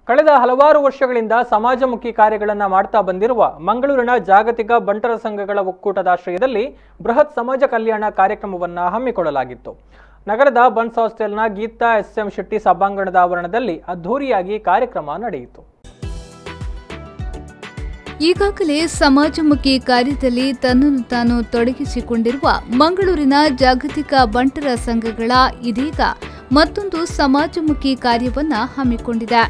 ಕಳೆದ ಹಲವಾರು ವರ್ಷಗಳಿಂದ ಸಮಾಜಮುಖಿ ಕಾರ್ಯಗಳನ್ನು ಮಾಡ್ತಾ ಬಂದಿರುವ ಮಂಗಳೂರಿನ ಜಾಗತಿಕ ಬಂಟರ ಸಂಘಗಳ ಒಕ್ಕೂಟದ ಆಶ್ರಯದಲ್ಲಿ ಬೃಹತ್ ಸಮಾಜ ಕಲ್ಯಾಣ ಕಾರ್ಯಕ್ರಮವನ್ನು ಹಮ್ಮಿಕೊಳ್ಳಲಾಗಿತ್ತು. ನಗರದ ಬಂಟ್ಸ್ ಹಾಸ್ಟೆಲ್ನ ಗೀತಾ ಎಸ್ಎಂ ಶೆಟ್ಟಿ ಸಭಾಂಗಣದ ಆವರಣದಲ್ಲಿ ಅದ್ಧೂರಿಯಾಗಿ ಕಾರ್ಯಕ್ರಮ ನಡೆಯಿತು. ಈಗಾಗಲೇ ಸಮಾಜಮುಖಿ ಕಾರ್ಯದಲ್ಲಿ ತನ್ನನ್ನು ತಾನು ತೊಡಗಿಸಿಕೊಂಡಿರುವ ಮಂಗಳೂರಿನ ಜಾಗತಿಕ ಬಂಟರ ಸಂಘಗಳ ಇದೀಗ ಮತ್ತೊಂದು ಸಮಾಜಮುಖಿ ಕಾರ್ಯವನ್ನು ಹಮ್ಮಿಕೊಂಡಿದೆ.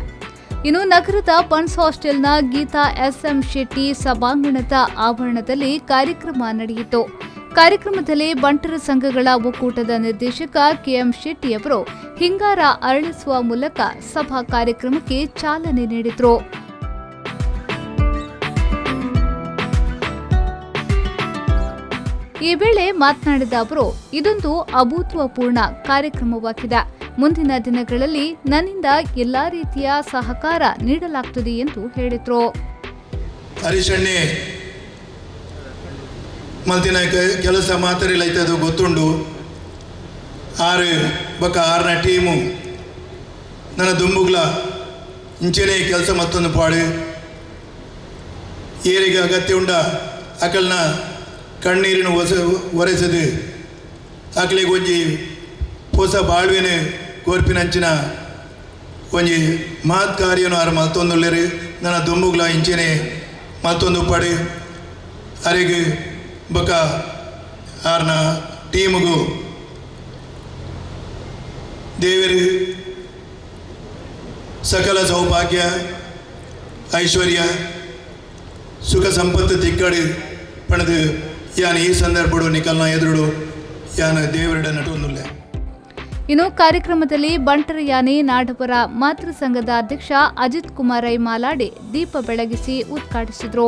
ಇನ್ನು ನಗರದ ಬಂಟ್ಸ್ ಹಾಸ್ಟೆಲ್ನ ಗೀತಾ ಎಸ್ಎಂ ಶೆಟ್ಟಿ ಸಭಾಂಗಣದ ಆವರಣದಲ್ಲಿ ಕಾರ್ಯಕ್ರಮ ನಡೆಯಿತು. ಕಾರ್ಯಕ್ರಮದಲ್ಲಿ ಬಂಟರ ಸಂಘಗಳ ಒಕ್ಕೂಟದ ನಿರ್ದೇಶಕ ಕೆಎಂ ಶೆಟ್ಟಿ ಅವರು ಹಿಂಗಾರ ಅರಳಿಸುವ ಮೂಲಕ ಸಭಾ ಕಾರ್ಯಕ್ರಮಕ್ಕೆ ಚಾಲನೆ ನೀಡಿದರು. ಈ ವೇಳೆ ಮಾತನಾಡಿದ ಅವರು, ಇದೊಂದು ಅಭೂತಪೂರ್ಣ ಕಾರ್ಯಕ್ರಮವಾಗಿದೆ. ಮುಂದಿನ ದಿನಗಳಲ್ಲಿ ನನ್ನಿಂದ ಎಲ್ಲಾ ರೀತಿಯ ಸಹಕಾರ ನೀಡಲಾಗುತ್ತದೆ ಎಂದು ಹೇಳಿದರು. ಹರೀಶಣ್ಣೆ ಮಲ್ತಿನ ಕೆಲಸ ಮಾತರಿಲೈತದು ಗೊತ್ತುಂಡು. ಆರು ಬೊಕ್ಕ ಆರನ ಟೀಮು ನನ್ನ ದುಂಬುಗ್ಲ ಇಂಚೆನೇ ಕೆಲಸ ಮತ್ತೊಂದು ಪಾಡು ಏರಿಗೆ ಅಗತ್ಯ ಉಂಡ ಅಕಲ್ನ ಕಣ್ಣೀರಿನ ಒರೆಸದು ಅಕಲಿಗೆ ಒಂಜಿ ಪೊಸ ಬಾಳ್ವೆನೆ ಕೋರ್ಪಿನಂಚಿನ ಒಂಜಿ ಮಹತ್ ಕಾರ್ಯನು ಆರು ಮಲ್ತೊಂದುಲ್ಲೆರು. ನನ್ನ ದುಂಬುಗ್ಲ ಇಂಚೆನೆ ಮತ್ತೊಂದು ಪಡೆ ಅರೆಗೆ ಬೊಕ್ಕ ಆರ್ನ ಟೀಮುಗು ದೇವರು ಸಕಲ ಸೌಭಾಗ್ಯ ಐಶ್ವರ್ಯ ಸುಖ ಸಂಪತ್ತು ತಿಕ್ಕಡಿ ಪಣದು ಯಾನ್ ಈ ಸಂದರ್ಭಡು ನಿಕಲ್ನ ಎದುರುಡು ಯಾನ ದೇವರಿಡ ನಟೊಂದುಲ್ಲೆ. ಇನ್ನು ಕಾರ್ಯಕ್ರಮದಲ್ಲಿ ಬಂಟರ ಯಾನೆ ನಾಡವರ ಮಾತೃ ಸಂಘದ ಅಧ್ಯಕ್ಷ ಅಜಿತ್ ಕುಮಾರ್ ರೈ ಮಾಲಾಡಿ ದೀಪ ಬೆಳಗಿಸಿ ಉದ್ಘಾಟಿಸಿದರು.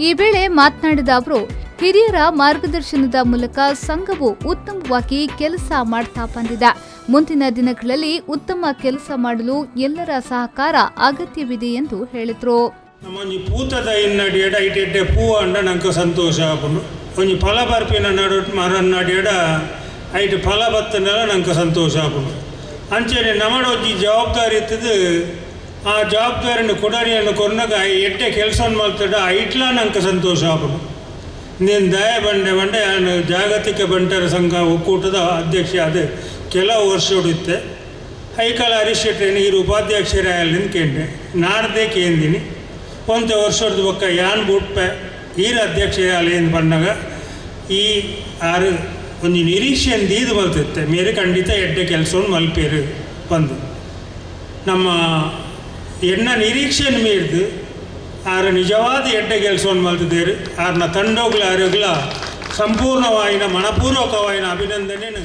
ಈ ವೇಳೆ ಮಾತನಾಡಿದ ಅವರು, ಹಿರಿಯರ ಮಾರ್ಗದರ್ಶನದ ಮೂಲಕ ಸಂಘವು ಉತ್ತಮವಾಗಿ ಕೆಲಸ ಮಾಡ್ತಾ ಬಂದಿದೆ. ಮುಂದಿನ ದಿನಗಳಲ್ಲಿ ಉತ್ತಮ ಕೆಲಸ ಮಾಡಲು ಎಲ್ಲರ ಸಹಕಾರ ಅಗತ್ಯವಿದೆ ಎಂದು ಹೇಳಿದರು. ನಮ್ಮೊಂಜಿ ಪೂತದ ಇನ್ನಡಿಯಡ ಇಟ್ಟೆ ಪೂ ಅಂಡ ನಂಗೆ ಸಂತೋಷ ಆಪುಂಡು. ಒಂಜಿ ಫಲ ಬರ್ಪಿನ ನಡು ಮರನ್ನಡಿಯಡ ಐಟ್ ಫಲ ಬತ್ತನೆಲ್ಲ ನಂಗೆ ಸಂತೋಷ ಆಪುಂಡು. ಅಂಚೆನೆ ನಮ್ಮಡೊಂಜಿ ಜವಾಬ್ದಾರಿ ಇತ್ತದು. ಆ ಜವಾಬ್ದಾರಿಯನ್ನು ಕೊಡರಿಯನ್ನು ಕೊರ್ನಾಗ ಎಟ್ಟೆ ಕೆಲಸ ಮಲ್ತಡ ಐಟ್ಲ ನಂಗೆ ಸಂತೋಷ ಆಪುಂಡು. ನೀನು ದಯ ಬಂಡೆ ಬಂಡೆ ನಾನು ಜಾಗತಿಕ ಬಂಟರ ಸಂಘ ಒಕ್ಕೂಟದ ಅಧ್ಯಕ್ಷ ಅದೇ ಕೆಲವು ವರ್ಷ ಹೊಡಿತ್ತೆ. ಹೈಕಲ ಹರೀಶ್ ಶೆಟ್ಟಿ ಇರು ಉಪಾಧ್ಯಕ್ಷರಾಯಲ್ಲಿಂದ ಕೇಂದ್ರೆ ನಾಡ್ದೆ ಕೇಂದಿನಿ ಒಂದು ವರ್ಷದ ಬೊಕ್ಕ ಯಾನ್ ಬುಟ್ಪೆ ಈರ ಅಧ್ಯಕ್ಷರಾಯಲ್ಲಿಂದ ಬಂದಾಗ ಈ ಆರು ಒಂದು ನಿರೀಕ್ಷೆಯನ್ನು ದೀದು ಬಲ್ತಿತ್ತೆ ಮೇರೆ ಖಂಡಿತ ಎಡ್ಡೆ ಕೆಲಸವನ್ನು ಮಲ್ಪೇರು ಬಂದು ನಮ್ಮ ಎಣ್ಣ ನಿರೀಕ್ಷೆಯನ್ನು ಮೀರಿದು ಆರು ನಿಜವಾದ ಎಡ್ಡೆ ಕೆಲಸವನ್ನು ಮಲ್ತಿದ್ದೇರು. ಆರ್ನ ತಂಡೋಗ್ಲ ಆರೋಗ್ಲ ಸಂಪೂರ್ಣವಾಯಿನ ಮನಪೂರ್ವಕವಾಯಿನ ಅಭಿನಂದನೆ.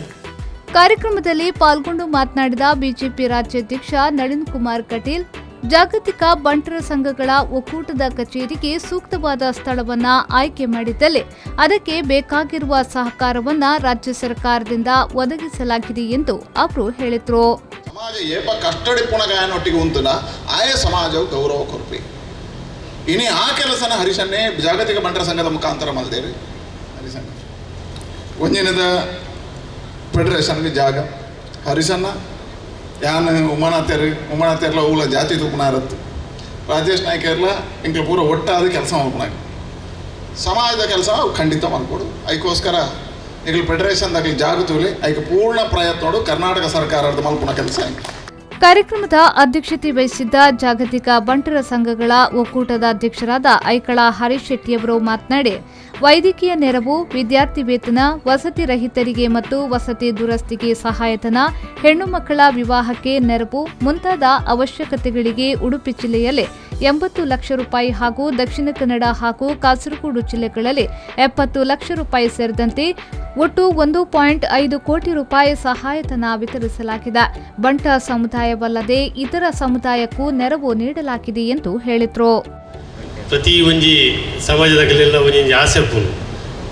ಕಾರ್ಯಕ್ರಮದಲ್ಲಿ ಪಾಲ್ಗೊಂಡು ಮಾತನಾಡಿದ ಬಿಜೆಪಿ ರಾಜ್ಯಾಧ್ಯಕ್ಷ ನಳಿನ್ ಕುಮಾರ್ ಕಟೀಲ್, ಜಾಗತಿಕ ಬಂಟರ ಸಂಘಗಳ ಒಕ್ಕೂಟದ ಕಚೇರಿಗೆ ಸೂಕ್ತವಾದ ಸ್ಥಳವನ್ನು ಆಯ್ಕೆ ಮಾಡಿದ್ದಲ್ಲಿ ಅದಕ್ಕೆ ಬೇಕಾಗಿರುವ ಸಹಕಾರವನ್ನು ರಾಜ್ಯ ಸರ್ಕಾರದಿಂದ ಒದಗಿಸಲಾಗಿದೆ ಎಂದು ಅವರು ಹೇಳಿದರು. ಸಮಾಜ ಏಪ ಕಷ್ಟಡಿ ಪುಣಗಾಯನೊಟ್ಟಿಗೆ ಉಂಟುನ ಆಯ ಸಮಾಜವು ಗೌರವ ಕೊರ್ಪಿ ಇನಿ ಆ ಕೆಲಸನ ಹರಿಶನ್ನೇ ಜಾಗತಿಕ ಬಂಟರ ಸಂಘದ ಮುಖಾಂತರ ಮಲ್ದೇರಿ. ಹರಿಶಣ್ಣ ಒಂಜಿನದ ಫೆಡರೇಷನ್ಗೆ ಜಾಗ ಹರಿಶಣ್ಣ ಯಾನ್ ಉಮಾನಾಥೇರು ಉಮಾನಾಥೇರ್ಲ ಅವುಲ ಜಾತಿ ತೂಪುನಾರತ್ತು ರಾಜೇಶ್ ನಾಯ್ಕರ್ಲ ಇಂಕ್ಲ ಪೂರ ಒಟ್ಟಾದ ಕೆಲಸ ಮಲ್ಪುನಾಗ ಸಮಾಜದ ಕೆಲಸ ಅವು ಖಂಡಿತ ಮಲ್ಕೊಡು. ಅದಕ್ಕೋಸ್ಕರ ಈಗ ಫೆಡರೇಷನ್ದಾಗ ಜಾಗ ತೂಲಿ ಐಕೆ ಪೂರ್ಣ ಪ್ರಯತ್ನ ಕರ್ನಾಟಕ ಸರ್ಕಾರದ ಮಲ್ಪುನ ಕೆಲಸ. ಕಾರ್ಯಕ್ರಮದ ಅಧ್ಯಕ್ಷತೆ ವಹಿಸಿದ್ದ ಜಾಗತಿಕ ಬಂಟರ ಸಂಘಗಳ ಒಕ್ಕೂಟದ ಅಧ್ಯಕ್ಷರಾದ ಐಕಳ ಹರೀಶ್ ಶೆಟ್ಟಿಯವರು ಮಾತನಾಡಿ, ವೈದ್ಯಕೀಯ ನೆರವು, ವಿದ್ಯಾರ್ಥಿ ವೇತನ, ವಸತಿ ರಹಿತರಿಗೆ ಮತ್ತು ವಸತಿ ದುರಸ್ತಿಗೆ ಸಹಾಯಧನ, ಹೆಣ್ಣು ಮಕ್ಕಳ ವಿವಾಹಕ್ಕೆ ನೆರವು ಮುಂತಾದ ಅವಶ್ಯಕತೆಗಳಿಗೆ ಉಡುಪಿ ಜಿಲ್ಲೆಯಲ್ಲಿ 80 ಲಕ್ಷ ರೂಪಾಯಿ ಹಾಗೂ ದಕ್ಷಿಣ ಕನ್ನಡ ಹಾಗೂ ಕಾಸರಗೋಡು ಜಿಲ್ಲೆಗಳಲ್ಲಿ 70 ಲಕ್ಷ ರೂಪಾಯಿ ಸೇರಿದಂತೆ ಒಟ್ಟು 1.5 ಕೋಟಿ ರೂಪಾಯಿ ಸಹಾಯಧನ ವಿತರಿಸಲಾಗಿದೆ. ಬಂಟ ಸಮುದಾಯವಲ್ಲದೆ ಇತರ ಸಮುದಾಯಕ್ಕೂ ನೆರವು ನೀಡಲಾಗಿದೆ ಎಂದು ಹೇಳಿದರು. ಪ್ರತಿ ಒಂಜಿ ಸಮಾಜದಾಗಲೆಲ್ಲ ಒಂಜಿ ಆಸೆ ಪುಂಡು,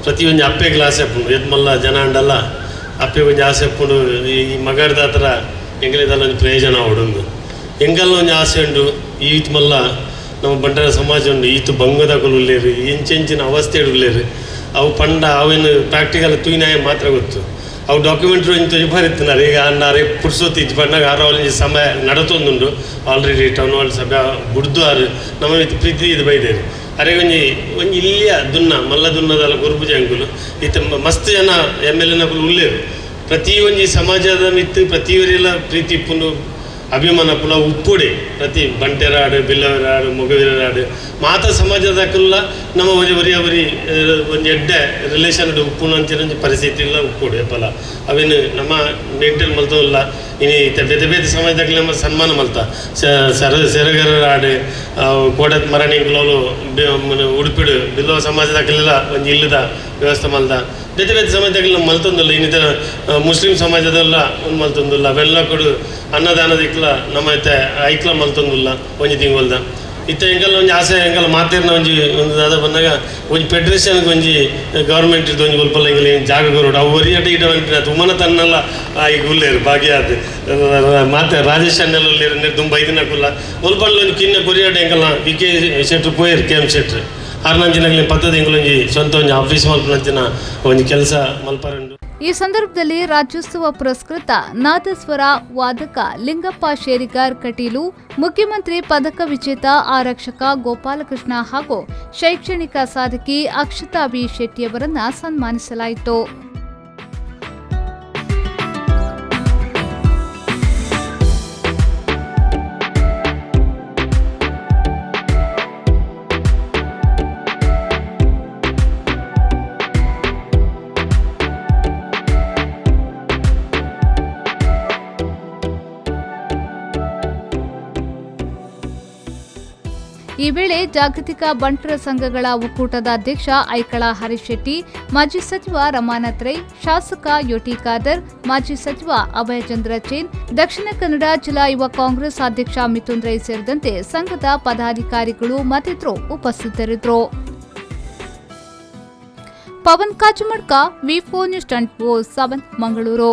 ಪ್ರತಿ ಒಂಜಿ ಅಪ್ಪೆಗ್ಲ ಆಸೆ ಪುಂಡು. ಎದ್ಮಲ್ಲ ಜನ ಅಂಡಲ್ಲ ಅಪ್ಪೆ ಒಂಜಿ ಆಸೆ ಪುಂಡು ಈ ಮಗಡ್ದ ಹತ್ರ ಎಂಗಲಿದಲ್ಲ ಒಂಜಿ ಪ್ರಯೋಜನ ಉಂಡು. ಎಂಗಲ್ಲ ಒಂಜಿ ಆಸೆ ಉಂಡು ಈ ಮಲ್ಲ ನಮ್ಮ ಬಂಟರ ಸಮಾಜ ಉಂಡು ಈತು ಬಂಗದಕುಲು ಉಲ್ಲೇರು ಎಂಚೆಂಚಿನ ಅವಸ್ಥೆ ಉಲ್ಲೇರು ಅವು ಪಂಡ ಅವೇನು ಪ್ರಾಕ್ಟಿಕಲ್ ತೂಯಿನಾಯ ಮಾತ್ರ ಗೊತ್ತು ಅವು ಡಾಕ್ಯುಮೆಂಟ್ರಿ ಒಂಜಿ ತೊಜಿ ಬರಿತ್ತಿನಾರು ಈಗ ಅನ್ನಾರೆ ಪುರ್ಸೊತ್ತು ಇಜ್ಜಿ ಪಂಡಾಗ ಆರು ಸಮಯ ನಡತೊಂದುಂಡು ಆಲ್ರೆಡಿ ಟೌನ್ ಹಾಲ್ ಸಭೆ ಬುಡ್ದು ಆರು ನಮ್ಮ ಇತ್ತು ಪ್ರೀತಿ ಇದು ಬೈದೇರು ಅರೆ ಒಂಜಿ ಒಂಜಿ ಇಲ್ಲಿಯ ದುನ್ನ ಮಲ್ಲ ದುನ್ನದಲ್ಲ ಗುರುಪೂಜೆ ಅಂಕುಲು ಇತ್ತ ಮಸ್ತ್ ಜನ ಎಮ್ ಎಲ್ ಎನಕುಲು ಉಲ್ಲೇರು ಪ್ರತಿ ಒಂಜಿ ಸಮಾಜದ ಮಿತ್ತು ಪ್ರತಿಯೊರಿಯೆಲ್ಲ ಪ್ರೀತಿ ಇಪ್ಪುಂಡು ಅಭಿಮಾನ ಪುಲ ಉಪ್ಪುಡೆ ಪ್ರತಿ ಬಂಟೆರಾಡು ಬಿಲ್ಲವರಾಡು ಮೊಗವೀರರಾಡು ಮಾತ ಸಮಾಜದಕುಲ್ಲ ನಮ್ಮ ಒಂಜಿ ಒರಿ ಒರಿ ಒಂಜಿ ಎಡ್ಡೆ ರಿಲೇಷನ್ ಉಪ್ಪುನ ಅಂಚಿನ ಪರಿಸ್ಥಿತಿ ಇಲ್ಲ ಉಪ್ಪುಡೆ ಪಲ ಅವೇನು ನಮ್ಮ ಮೇಂಟೈನ್ ಮಲ್ತೋಲ್ಲ ಇನಿ ಬೇತೆ ಬೇತೆ ಸಮಾಜದಾಗಲಿ ನಮ್ಮ ಸನ್ಮಾನ ಮಲ್ತ ಸೆರಗರಾಡು ಕೋಡತ್ ಮರಣಿಂಗ್ಲೋಲು ಉಡುಪಿಡು ಬಿಲ್ಲವ ಸಮಾಜದಾಗಲೆಲ್ಲ ಒಂಜಿ ಇಲ್ಲದ ವ್ಯವಸ್ಥೆ ಮಲ್ದ ಬೇತೆ ಬೇತೆ ಸಮಾಜದಾಗಲಿ ನಮ್ಮ ಮಲ್ತೊಂದಿಲ್ಲ ಇನ್ನಿತರ ಮುಸ್ಲಿಂ ಸಮಾಜದಲ್ಲ ಒಂದು ಮಲ್ತೊಂದಿಲ್ಲ ವೆಲ್ಲಕೊಡು ಅನ್ನದಾನದ ಇಕ್ಲ ನಮ್ಮ ಐತೆ ಐಕ್ಲ ಮಲ್ತೊಂದಿಲ್ಲ ಒಂಜಿ ತಿಂಗೊಲ್ದ ಇತ್ತ ಎಂಕಲ್ನ ಒಂಜಿ ಆಸೆ ಎಂಕಲ್ ಮಾತೇರ್ನ ಒಂಜಿ ಒಂದು ದಾದ ಬಂದಾಗ ಒಂಜಿ ಫೆಡರೇಷನ್ಗೆ ಒಂಜಿ ಗೌರ್ಮೆಂಟ್ ಒಂಜಿ ಒಲ್ಪಲ್ಲ ಎಂಕಲ್ ಜಾಗ ಕೊರಡು ಅವು ಒರಿ ಅಟ ಇಡ ತುಮನ ತನ್ನಲ್ಲ ಈಗ ಉಲ್ಲೇರು ಭಾಗ್ಯ ಅದು ಮಾತೆ ರಾಜೇಶ್ ಅನ್ನೆಲ್ಲ ಉಲ್ಲೇರು ದುಂಬ ಐದಿನಕುಲ್ಲ ಒಲ್ಪಲ್ಲ ಒಂಜಿ ಕಿನ್ನ ಕೊರಿಯಾಟ ಎಂಕಲ್ನ ವಿ ಕೆ ಶೆಟ್ರು ಪೋಯರ್ ಕೆ ಎಂ ಶೆಟ್ರು ಆರ್ನಂಚಿನಾಗಲಿ ಪದ್ಧತಿ ಎಂಕಲ್ ಒಂಜಿ ಸ್ವಂತ ಒಂಜಿ ಆಫೀಸ್ ಮಲ್ಪನಂಚಿನ ಒಂಜಿ ಕೆಲಸ ಮಲ್ಪರಂಡು. ಈ ಸಂದರ್ಭದಲ್ಲಿ ರಾಜ್ಯೋತ್ಸವ ಪುರಸ್ಕೃತ ನಾದಸ್ವರ ವಾದಕ ಲಿಂಗಪ್ಪ ಶೇರಿಗಾರ್ ಕಟೀಲು, ಮುಖ್ಯಮಂತ್ರಿ ಪದಕ ವಿಜೇತ ಆರಕ್ಷಕ ಗೋಪಾಲಕೃಷ್ಣ ಹಾಗೂ ಶೈಕ್ಷಣಿಕ ಸಾಧಕಿ ಅಕ್ಷತಾ ಬಿ ಶೆಟ್ಟಿಯವರನ್ನ ಸನ್ಮಾನಿಸಲಾಯಿತು. ಈ ವೇಳೆ ಜಾಗತಿಕ ಬಂಟರ ಸಂಘಗಳ ಒಕ್ಕೂಟದ ಅಧ್ಯಕ್ಷ ಐಕಳ ಹರೀಶ್ ಶೆಟ್ಟಿ, ಮಾಜಿ ಸಚಿವ ರಮಾನಾಥ್ ರೈ, ಶಾಸಕ ಯುಟಿ ಖಾದರ್, ಮಾಜಿ ಸಚಿವ ಅಭಯಚಂದ್ರ ಜೈನ್, ದಕ್ಷಿಣ ಕನ್ನಡ ಜಿಲ್ಲಾ ಯುವ ಕಾಂಗ್ರೆಸ್ ಅಧ್ಯಕ್ಷ ಮಿಥುನ್ ರೈ ಸೇರಿದಂತೆ ಸಂಘದ ಪದಾಧಿಕಾರಿಗಳು ಮತ್ತಿತರರು ಉಪಸ್ಥಿತರಿದ್ದರು. Pavan Kachumadka, V4 News 24/7, Mangaluru.